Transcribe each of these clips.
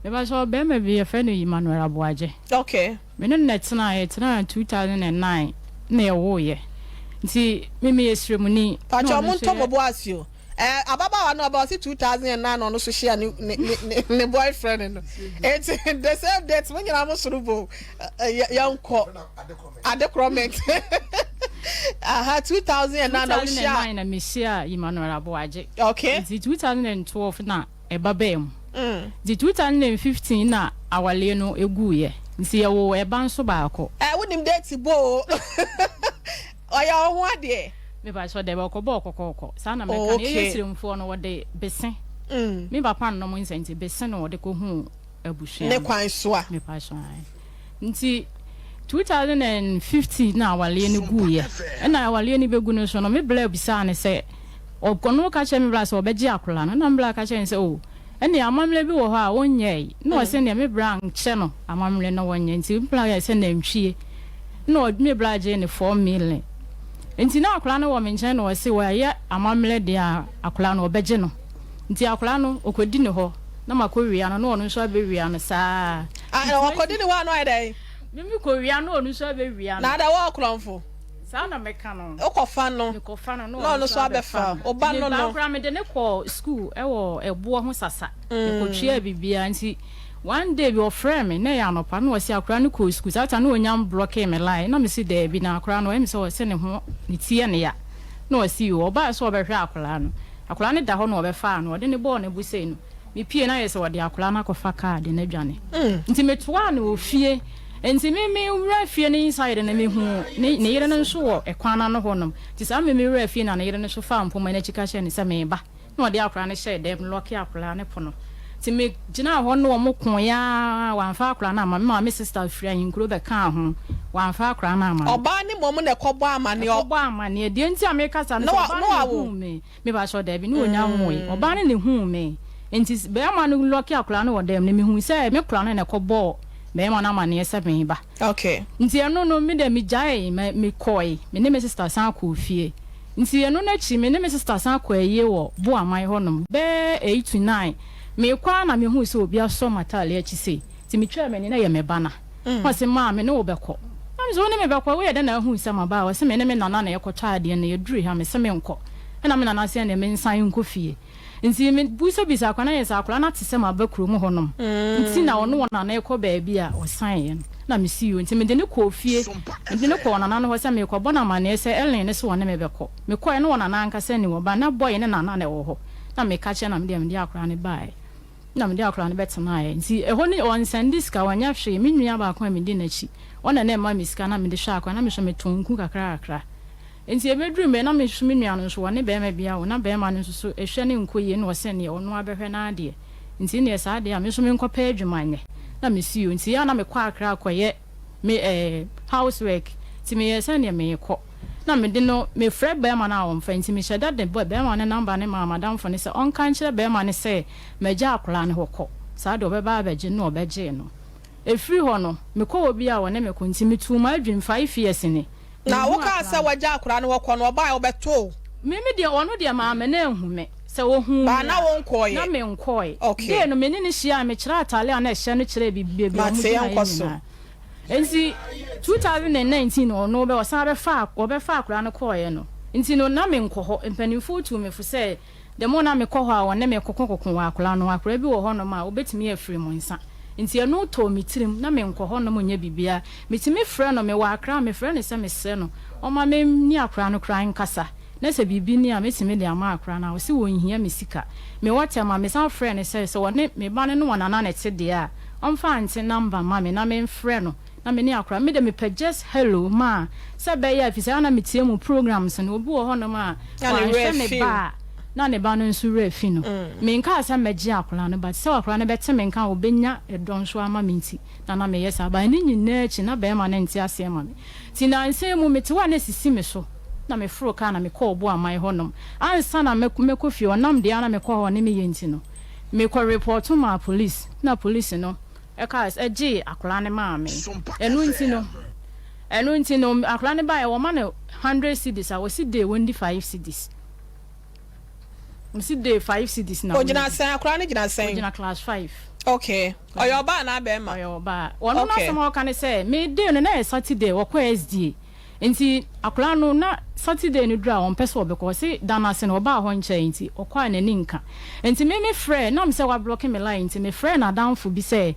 Mepakyɛw, bɛrima bi yɛfrɛ no Emmanuel Aboagye. Me ne no na ɛtenaeɛ, yɛtenaa 2009 na yɛwoeɛ. Nti me meyɛ sremuni na Pakyɛw ɔno mo nso ntɔ mo yɛ. bo ase o. Ɛɛ ababaawa no ɔba ɔsi 2009 na ɔno nso hyia ne ne ne ne boyfriend no. Eti the same date mo nyinaa mo soro bo yɛn kɔ adekorɔment. Aha 2009 na wohyia. 2009 na mehyia Emmanuel Aboagye. Nti 2012 na ɛba baa mu. Nti 2015 na awaleɛ no guiɛ. Nti yɛwoo ɛba nso baako. Ɛɛ wonim date bo o. Ɔyɛ wo ho adeɛ. Mepakyɛw daabi ɔkɔbɔɔ kɔkɔɔkɔ. Saa na mɛka no. Yɛyɛ Siremfoɔ no wɔde bese. Me papa nnom nsa nti bese na wɔde kɔhuu abusua Ne no. kwan so a. Mepakyɛw ae. Nti 2015 na awaleɛ no guiɛ. Ɛna awaleɛ no bɛgu no nso no me bla bisaa no sɛ ɔno ka kyerɛɛ me bra sɛ ɔbɛgye akwadaa no. Ɛna me bra ka kyerɛɛ no sɛ oh ɛnneɛ amammerɛ bi wɔ hɔ a ɔnyɛɛe. Ɛna ɔse ɛnneɛ me bra nkyɛ no amammerɛ na ɔnyɛ. Nti me bra yɛɛ sɛ nantwie. Ɛna me bra gyee no 4 million. Nti na akwadaa no wɔ me nkyɛn na ɔse wayɛ amammerɛ deɛ a akwadaa no ɔbɛgye no. Nti akwadaa no ɔkɔdi ne hɔ na makɔwia no na ɔno nso abɛwia no saa. Ah, na ɔkɔdi ne hɔ a na ɔyɛ dɛn? Me mekɔwia no na ɔno nso abɛwia no. Na ada wɔ ɔkorɔmfo? Saa na meka no. Wokɔfa no. Mekɔfa no na ɔno nso abɛfa no. Ɔba no no. Koraa mede ne kɔɔ school ɛwɔ ɛboɔ ho sasa. Mekɔtua biribiara nti one day bi ɔfrɛ me na ɛyɛ anɔpa na ɔsi akwadaa no kɔɔ school saa ta na ɔnya block me line na mesi daabi na akwadaa no ɔyɛ me sɛ ɔsɛ ne ho ne ti yɛ ne ya na ɔsi yi ɔbaa sɛ ɔbɛhwɛ akwadaa no. Akwadaa no da hɔ na ɔbɛfaa no, ɔde ne bɔɔ ne bo sei no, mepie na ayɛ sɛ ɔde akwadaa no akɔfa kaa de no adwane. Nti metoaa no wɔ fie. Nti me me wura fie no inside no mehu ne ne yere no nso wɔ ɛkwan no ano hɔnom. Nti saa me me wura fie na ne yere no nso faa mpoma no akyi ka kyerɛɛ no sɛ meba. Na ɔde akwadaa no hyɛɛ dɛm lock akwadaa no pono. Nti me gyinaa hɔ ne wɔn koeɛ ara, wamfa akwadaa no amma me. Me maame sister firi ahenkuro bɛkaa ho, wamfa akwadaa no amma me. Ɔbaa no mmom na ɛkɔbɔ amanneɛ. Ɛkɔbɔ amanneɛ. Deɛ nti a meka saa ne sɛ ɔbaa no na ɛhuu me. Mepakyɛw, dabi, ne onya nwoe. Ɔbaa no na ehuu me. Enti barima no lɔke akwadaa no wɔ dan mu no, mihuu sɛ me kora no na ɛkɔbɔɔ barima no amanneɛ sɛ mereba. Nti ɛno no, me deɛ migyaee, mekɔe. Me ne me sista san kɔɔ fie. Nti ɛno no akyi, me ne me sista san kɔɔ ayie wɔ Boaman hɔnom, bɛyɛ 8 to 9. Merekɔ ara na mihuu sɛ obi asɔ m'ataade akyi sei. Nti mitwaa m'ani na ɛyɛ me ba no. Ɔse, Maa, me ne wo bɛkɔ. Na mese, Wo ne me bɛkɔ? Woyɛ dɛn na ahu sɛ maba a? Ɔse, Me ne me nana na yɛkɔtɔ adeɛ na yɛdurui ha. Mese menkɔ. Ɛna me nana se ɛneɛ mensan nkɔ fie. Nti mebisabisa akwadaa no ayɛ sɛ akwadaa no ate sɛ maba kurom hɔnom nti na ɔne ɔnana rekɔ baabi a ɔsaeɛ no. Na mese yoo. Nti mede no kɔɔ fie. Mede no kɔɔ ɔnana no hɔ sɛ merekɔbɔ no amanneɛ sɛ Ellen no se ɔne me bɛkɔ. Mekɔeɛ na ɔnana ankasa nni hɔ but na boy ne nana na ɛwɔ hɔ. Na meka kyerɛ no na medeɛ mede akwadaa no baeɛ. Na mede akwadaa no bɛtenaeɛ. Nti ɛhɔ no ɔnsɛnde sika, ɔnyɛ hwee. Me nua baako a medi n'akyi, ɔno na na ɛma me sika na mede hwɛ akwadaa no. Na me nso metɔn nku kakra kakra. Nti ɛbɛduru mmerɛ na me nso me nua no nso ɔne barima bi awo, na barima no nso so ɛhwɛ no nkɔ yie na ɔsɛ neɛ ɔno ara bɛhwɛ n'adeɛ. Nti neɛ saa deɛ a me nso menkɔpɛ adwuma nyɛ. Na mesi o. Nti ɛyɛ a na mekɔ Accra kɔyɛ me eh, house work. Nti meyɛɛ sɛ neɛ merekɔ. Na mede no, mefrɛ barima no a ɔmfa. Nti mehyɛ da de barima no number no maa m'adamfo no sɛ ɔnka nkyerɛ barima no sɛ magya akwadaa no hɔ kɔ. Saa deɛ ɔbɛba abɛgye no na ɔbɛgyee no. Ɛfiri hɔ no, mekɔ hɔ biara a ɔne me ko. Nti metuu m'adwene 5 years ni. Na Menhu wokaa akwadaa sɛ no. wagya akwadaa no hɔ kɔ no, ɔbaeɛ ɔbɛtoo wo? Me deɛ, ɔno deɛ maame no anhu me. Sɛ ɔhuu Baa me na a, wonkɔeɛ? Na menkɔe. Day no, me ne no hyiae, mekyerɛɛ atadeɛ a na ɛhyɛ no kyerɛɛ baabi a Mate, wɔgyinaeɛ yɛnkɔ so. nyinaa. Nti 2019 no, ɔno bɛ ɔsan bɛfaa ɔbɛfaa akwadaa no kɔeɛ no. Nti no, na menkɔ hɔ. Mpanimfoɔ tuu me fo sɛ the more na mekɔ hɔ a ɔne me kokokoko wɔ akwadaa no ho. Akwadaa bi wɔ hɔnom a, ɔbɛtumi afiri mo nsa. Nti ɛno tɔɔ me tirim, na menkɔ hɔnom nyɛ biribiara. Metumi frɛ no, mewɔ Accra a, mefrɛ no sɛ mesrɛ no ɔmma me ne akwadaa no koraa nkasa. Na sɛ biribi ni a, mɛtumi de ama akwadaa no a, ɔse ɔnhia me sika. Mewɔ Tema, mesan frɛɛ no sɛ, sɛ ɔne me ba no ne ɔnana na ɛte deɛ a, ɔmfa aunty number mma me na memfrɛ no na me ne akwadaa no. Me deɛ mepɛ just hello ma sɛ ɛbɛyɛ a, ɛfiri sɛ ɛyɛ a na metie mo programs no, obi wɔ hɔnom a Na ne werɛ wanhwɛ ne afi ba wo. a, na ne ba no nso werɛ afi no. Menkaa sɛ mɛgye akwadaa no but sɛ akwadaa no bɛte me nka a, ɔbɛnya ɛdɔ nso ama me nti na na meyɛ saa. But ne nyinaa akyi na barima no nte aseɛ ma me. Nti nnansa yi mu mete hɔ a na asisi me so na meforoo kaa na mekɔɔ Obuaman hɔnom. Ansa na mɛkɔ fie, ɔnam deɛ a na mekɔ hɔ a ɔne me yɛ nti no, mekɔ repɔɔto maa police na police no kaa sɛ ɛgyee akwadaa no maa me. Ɛno nti no, akwadaa no baeɛ wɔma no 100 cedis a wɔsi day wɔndi 5 cedis. Mese day 5 cedis na Ogyina wɔdi. sɛn? Akwadaa no gyina sɛn? Ogyina class 5. Okay. Ɔyɛ ɔbaa anaa bɛrima? Ɔyɛ ɔbaa. Ɔno n'asɛm a ɔka ne sɛ me day no na yɛ Saturday, wɔkɔ SDA. Nti akwadaa no na Saturday no duru a, ɔmpɛ sɛ ɔbɛkɔ. Ɔse da no ase no ɔbaa hɔ nkyɛn nti ɔkɔ a n'ani nka. Nti me me frɛ nam sɛ wablocke me line nti me frɛ n'adamfo bi sɛ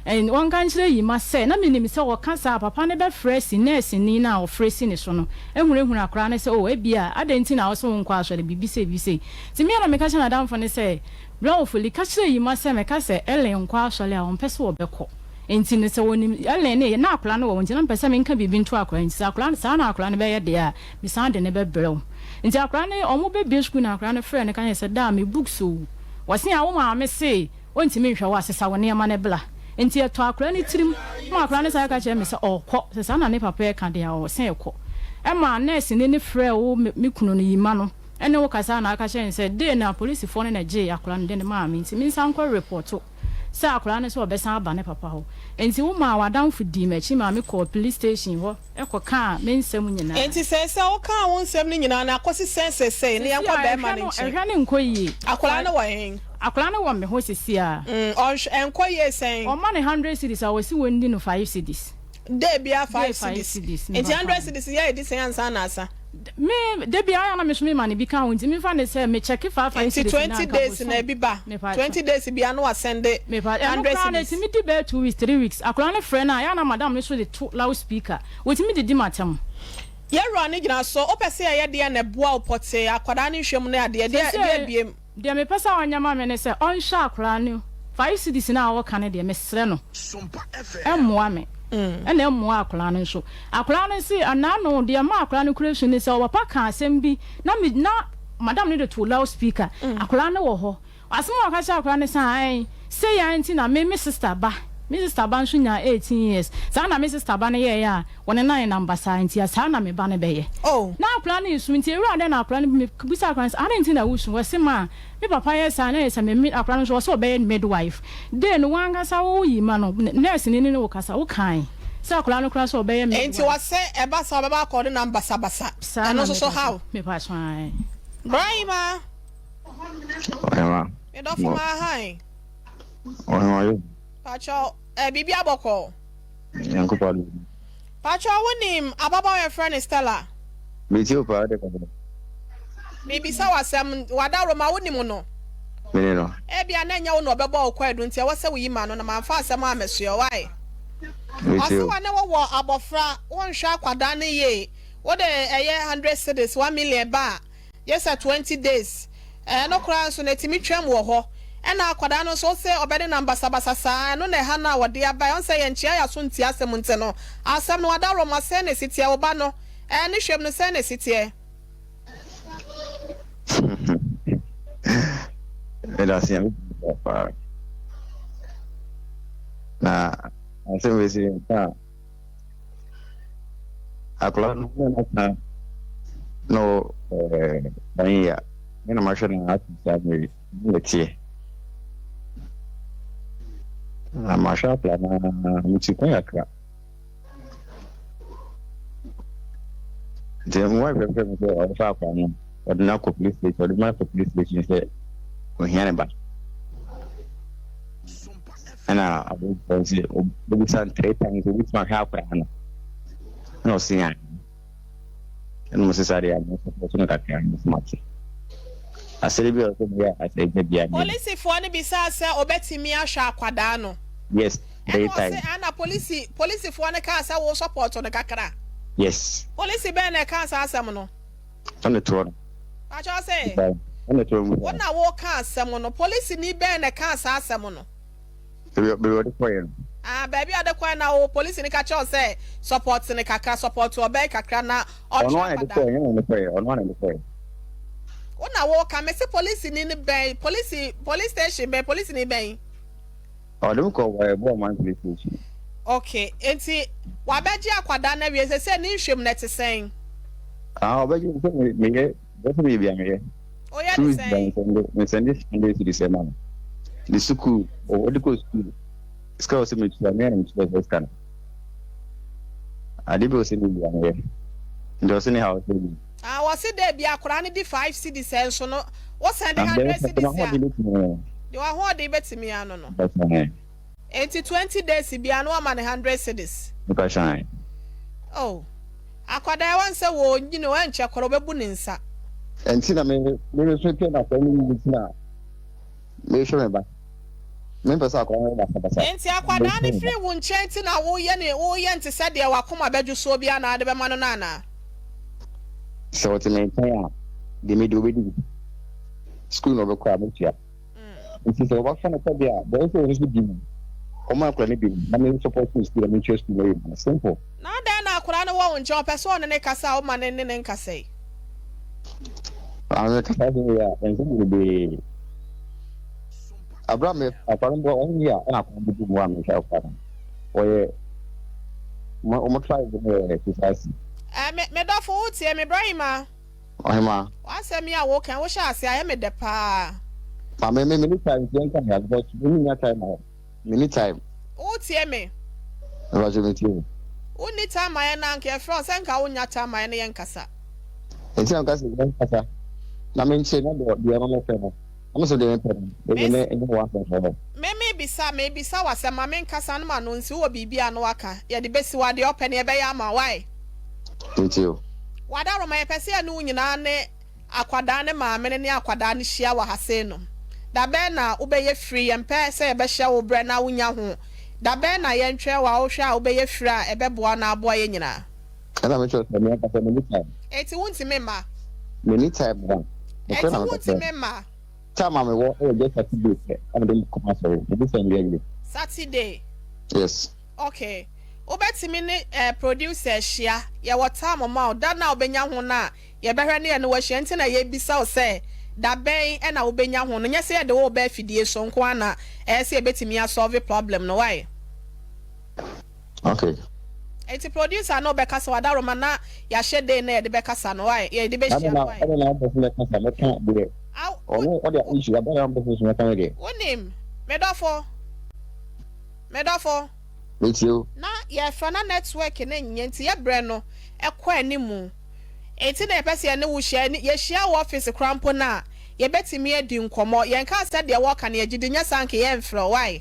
wɔnka nkyerɛ Yima sɛ na menim sɛ ɔka saa a papa no bɛfrɛ si nɛɛseni no a ɔfrɛ si ne so no ahunahuna akwadaa no sɛ oh ebia adɛn nti na wose wonkɔ asɔre, biribi sei biribi sei. Nti me a na meka kyerɛ n'adamfo no sɛ Bra Ofoli, ka kyerɛ Yima sɛ meka sɛ Ellen nkɔ asɔre a ɔmpɛ sɛ ɔbɛkɔ. Nti no sɛ ɔnim Ellen ne na akwadaa no wɔ hɔ nti na mepɛ sɛ menka biribi nto akwadaa no nti sɛ akwadaa no saa na akwadaa no bɛyɛ deɛ a mesan de no bɛbrɛ wo. Nti akwadaa no ɔmo bɛbue sukuu na akwadaa no frɛɛ no ka kyerɛ no sɛ daa me books o. Ɔse a wo maame se ɔntumi nhwɛ wo a sesa wo nneɛma no bla. Nti ɛtɔ akwadaa no tirim ma akwadaa no san ka kyerɛ me sɛ ɔɔkɔ sɛ saa na ne papa ɛka deɛ a ɔɔsan ɛkɔ. Ɛma nurse ni no frɛɛ wo me kunu no Yima no ɛne wo kasaa na aka kyerɛ no sɛ dee na polisifoɔ no na ɛgyee akwadaa no de no maa me nti mensan nkɔ repɔto sɛ akwadaa no sɛ ɔbɛsan aba ne papa hɔ. Enti wo maa w'adamfo dii m'akyi maa me kɔɔ police station hɔ kɔ kaa me nsɛm nyinaa. Enti seesei wo kaa wo nsɛm no nyinaa no akɔsi sɛn seesei ne Seesei yɛnkɔ a bɛɛma ɛhwɛ no no nkyɛn. ɛhwɛ no nkɔ yie. Akwadaa no wɔ hen? Akwadaa no wɔ me hɔ seesei a. Mm ɔnhwɛ ɛnkɔ yie sɛn? Ɔma no 100 cedis a ɔse wɔndi no 5 cedis. Day biara Day 5 five cedis. cedis Nti mepa 100 kyɛw. cedis yɛ edi sɛn ansa na asa? Me da biara na me so me ma no bi ka ho nti memfa no sɛ me check 5 5 Nti cedis na 20 anka days na bosom ebi ba. mepa kyɛw. 20 days biara na wasɛnde Mepa ɛno 100 koraa no cedis. ɛtumi di bɛyɛ 2 weeks 3 weeks. Akwadaa no frɛ no a, ɛyɛ a na madam no so de to loud speaker, wɔtumi didi m'atɛm. Yɛwura no gyina so, wopɛ sɛ yɛyɛ deɛn na ɛboa wo pɔtee, akwadaa no nhwɛ mu ne adeɛ, deɛ deɛ Seesei biem? deɛ mepɛ sɛ ɔnyɛ ma me ne sɛ ɔnhwɛ akwadaa no 5 cedis no a ɔka no deɛ, mesrɛ no, ɛmmoa me ɛna ɛmmoa akwadaa no nso. Akwadaa no se ɛnaano deɛ ɛma akwadaa no kura su ne sɛ ɔpapa ka asɛm bi na me na madam no de too loud speaker, akwadaa no wɔ hɔ. Asɛm a ɔka kyerɛɛ akwadaa no sɛ, Ae, sei ara nti na me me sister ba, me sister ba nso nyaa 18 years, saa na me sister ba no yɛeɛ a wɔne no anenam basaa nti, saa na me ba no bɛyɛ. Na akwadaa no resu nti, awuraa dɛn na akwadaa no, mebisaa akwadaa no sɛ, adɛn nti na woresu? Ɔse, Ma me papa yɛ saa na ɛyɛ sɛ me, me, akwadaa no nso ɔse ɔbɛyɛ midwife. Dee no, w'ankasa woyi ma no, nurse ni ne ne wo kasa, wokae sɛ akwadaa no koraa sɛ ɔbɛyɛ Enti midwife. ɔse ɛba saa ɔbɛba akɔ ne nam basabasa, Saa ɛno na nso so mepɛ how? so, mepa so ae. Brahima! Ɔhema. Me dɔfo ma han. Ɔhema yo. Pacho, eh, biribi abɔkɔ. Nyankopɔn adom. Pacho, wonim ababaawa yɛfrɛ no Stella? Metie wo paa, wode kasa. Mebisa wo asɛm, w'adaworoma, wonim no? Mene no. Ebia na ɛnyɛ wo na ɔbɛbɔ wo kwaadu nti ɛwɔ sɛ woyi ma no na mamfa asɛm ammɛsoɛ wo ae. Metie Ɔse wo. wɔne wo wɔ abɔfra, wonhwɛ akwadaa no yie, wode ɛyɛ 100 cedis, 1 million ba a, Gye sɛ 20 days. Ɛno koraa nso no ɛtumi twam wɔ hɔ. Ɛna akwadaa no nso wose ɔbɛdenam basabasa saa, ɛno na ɛha no a wɔde aba. Ɛwɔ sɛ yɛnkyea yɛaso ntie asɛm nti no, asɛm no adaworoma sɛn na ɛsi teɛ? Wo ba no, ɛɛ ne hwɛm no sɛn na ɛsi teɛ? Medase Nyame paa. Na asɛm wei sɛ nka a akwadaa no na n'aka na ɔ ɛɛ dan yi a me na mahwɛ no ato saa mmere yi na ɛteɛ na mahwɛ akwadaa no ara metu kwan kakra nti mo wife fɛ mi sɛ ɔbɛfa akwadaa no, ɔde no akɔ police station, ɔde no akɔ police station sɛ ohia ne ba. Ɛna abɔfoɔ sɛ obisa no three times, obitumi ahwɛ akwadaa no, ɛna ɔse yan, ɛna mo sɛ saa deɛ mo support no kakra no mo mate asɛde bi a ɔsɛ mo yɛ asɛ ɛgya bia mi. Polisifoɔ no bisaa sɛ ɔbɛtumi ahwɛ akwadaa no. Yes, three Ɛna ɔse times. ɛna polisi polisifoɔ no kaa sɛ wo support no kakra. Yes. Polisi bɛn na ɛkaa saa asɛm no? Ɛna toɔ no. Pakyɛ ɔse Ɛna toɔ no. Wo na wo ka asɛm no, polisini bɛn na ɛkaa saa asɛm no? Baabi ɔde kɔeɛ no. Ah, baabi a ɔde kɔeɛ na wo polisini ka kyerɛ wo sɛ support no kakra, support ɔbɛn kakra na Ɔno ɔnhwɛ ara na ɛde akwadaa. kɔeɛ, ɛnyɛ na ɔde kɔeɛ, ɔno ara na ɛde kɔeɛ. Wo na wo ka, mese polisini no bɛn, polisi, police station bɛn, polisini bɛn? Ɔde me kɔɔ ɛɛ Boaman police station. Okay, enti wabɛgye akwadaa no awie, sɛsɛ ne nhwɛmu no ɛte sɛn? Ah, ɔbɛgye sɛ meyɛ, bɛsɛ meyɛ bia meyɛ. Oyɛ ne sɛn? Mesɛnde 100 cedis ma no. Ne sukuu, ɔde kɔ sukuu. Sika a ɔsɛ metua, meyɛ na metua sɛ sika no. Ade bi a ɔsɛ meyɛ bia meyɛ. Nti ɔsɛ ne ha ɔsɛ mi. Ah, wɔse da bi akwadaa no di 5 cedis nso no, wo send 100 cedis a, deɛ wahoɔden bɛtumi ano no. Enti 20 days bia no wama ne 100 cedis. Oh, akwadaa wɔn sɛ wɔnyini wɔnkyɛ korɔ wɔbɛbu ne nsa. Nti na me so pɛ na akwadaa no yi nti na mehwɛ me ba, mempɛ sɛ akwadaa no basabasa. Nti akwadaa no firi wo nkyɛn ti na woyɛ ne woyɛ nte sɛ deɛ wakoma bɛdwo soɔ bi anaa de bɛma no no anaa? Sɛ ɔte me nkyɛn a, deɛ mede wobɛdi bi, school na ɔbɛkɔ a mɛtua. Nti sɛ wɔbɛfa no kɔ deɛ a, bɛyɛ sɛ ɔno nso di mu ɔma akwadaa no bi mu na me support no school na mentua school no yɛ mu simple. Na adɛn na akwadaa no wɔ wo nkyɛn, ɔpɛ sɛ ɔne ne kasa a, woma ne nkasa yi? Ame kasa sɛ yɛ a, ɛnsɛm bebree abira me akwadaa no bɔ ɔno yɛ a, ɛna akwadaa no bi mu a mehwɛ akwadaa no, ɔyɛ ɔmo tribe no yɛ Kusasi. Ɛ me dɔfo, wotie me, Ibrahima? Ɔhema. W'asɛm yi a woka, wohyɛ ase ayɛ me dɛ paa. Maame, me ni time nti yɛnka ya because me ni nya time a, me ni time. Wotie me? Ɛbɛkyɛ me tie. Wonni time ayɛ na anka yɛfrɛ wo sɛ nka wonya time ayɛ ne yɛnkasa. Nti na nka sɛ yɛnkasa na menkyerɛ na deɛ ɔno no pɛ no na me so deɛ mepɛ no ɛyɛ ne ɛnyɛ wɔ asɛm fɔ. Me mebisa w'asɛm, ma menkasa no ma no nsi wowɔ biribi a no waka yɛde bɛsi wo adeɛ ɔpɛ ne yɛbɛyɛ ama wae. Nti o. Wadaroma, yɛpɛ sɛ yɛne wo nyinaa ne akwadaa ne maame no ne akwadaa no hyia wɔ ha sei no. Da bɛn na wobɛyɛ firi? Yɛmpɛ sɛ yɛbɛhyɛ wo berɛ na wonya ho. Da bɛn na yɛntwɛn wɔ a wohwɛ a wobɛyɛ firi a ɛbɛboa na aboa yɛn nyinaa? Ɛna mekyerɛ sɛ me ankasa me ni time. Enti wontumi mma? Me ni time wa. Enti wontumi mma? Time a mewɔ ɛyɛ just Saturday pɛ ɛna de kɔma sɔre mede sɛ nwia wie. Saturday? Yes. Okay, wobɛtumi ne producer ahyia. Yɛwɔ time ma wo da no a wobɛnya ho no a, yɛbɛhwɛ ne yɛne wahyia. Nti na yɛbisa wo sɛ da bɛn ɛna wobɛnya ho no, nyɛ sɛ yɛde wo ba afidie so nko ara na ɛyɛ sɛ yɛbɛtumi asolve problem no wae. Okay. Nti producer no wobɛkasa, wadaroma, na yɛahyɛ day na yɛde bɛkasa no wae, yɛde bɛhyia no wae. Ɛna na wopɛ sɛ mɛkasa, mɛka deɛ ɔno ɔde issue aba na wopɛ sɛ mɛka me deɛ. Wonim, medɔfo, medɔfo. Metie o. Na yɛfrɛ na network no nyɛ nti yɛbrɛ no ɛkɔ animu, nti na yɛpɛ sɛ yɛne wo hyia. Yɛhyia wɔ office koraa mpo no a, yɛbɛtumi adi nkɔmmɔ. Yɛnka sɛ deɛ wɔka no yɛgye di, nyɛ saa nka yɛmfrɛ wae.